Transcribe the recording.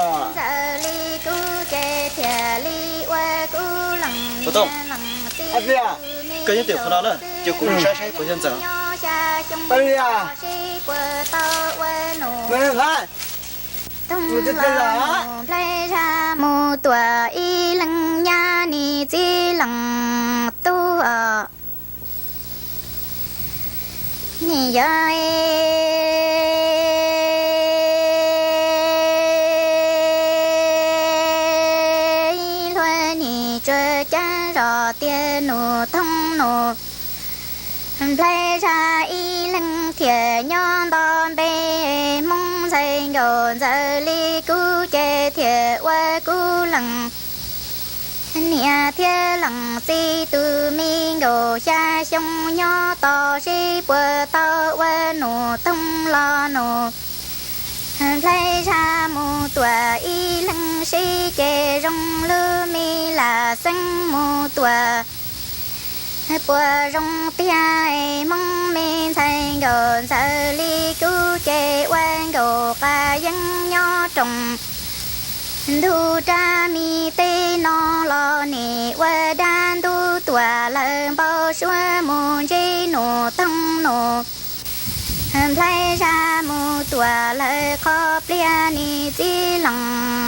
Ntxawm li kuv ces thiaj li ua kuv leej niam leej txiv. Koj nyob tim qhov no na, ces kuv mus saib saib puas yog Ntxawm. Sib puas tau ua nus thooj los nus nplhaib zaj mus tuam ib leeg nyab nis txiv leej tub os. Nim yog ib hluas nim tsuas ceeb zos tias nus thooj nus nplhaib zaj ib leeg thiaj nyob nto npe Hmoob ntxhais nkaus Ntxawm li kuv ces thiaj ua kuv leej niam thiab leej txiv tus me nkaus xya xyoo nyob tos seb puas tau ua nus thooj los nus nplhaib zaj mus tuam ib leeg sib ces zoo lub me lam xeeb mus tuam puas zoo tiag. Hmoob me ntxhais nkaus Ntxawm li kuv ces ua nkaus qas yeeb nyob roos ntug rab me teb no los nim ua dab ntub tuam lawm npau suav mus ntsib nus thooj nus nplhaib zaj mus tuam lawm qhov pliag nis txiv leej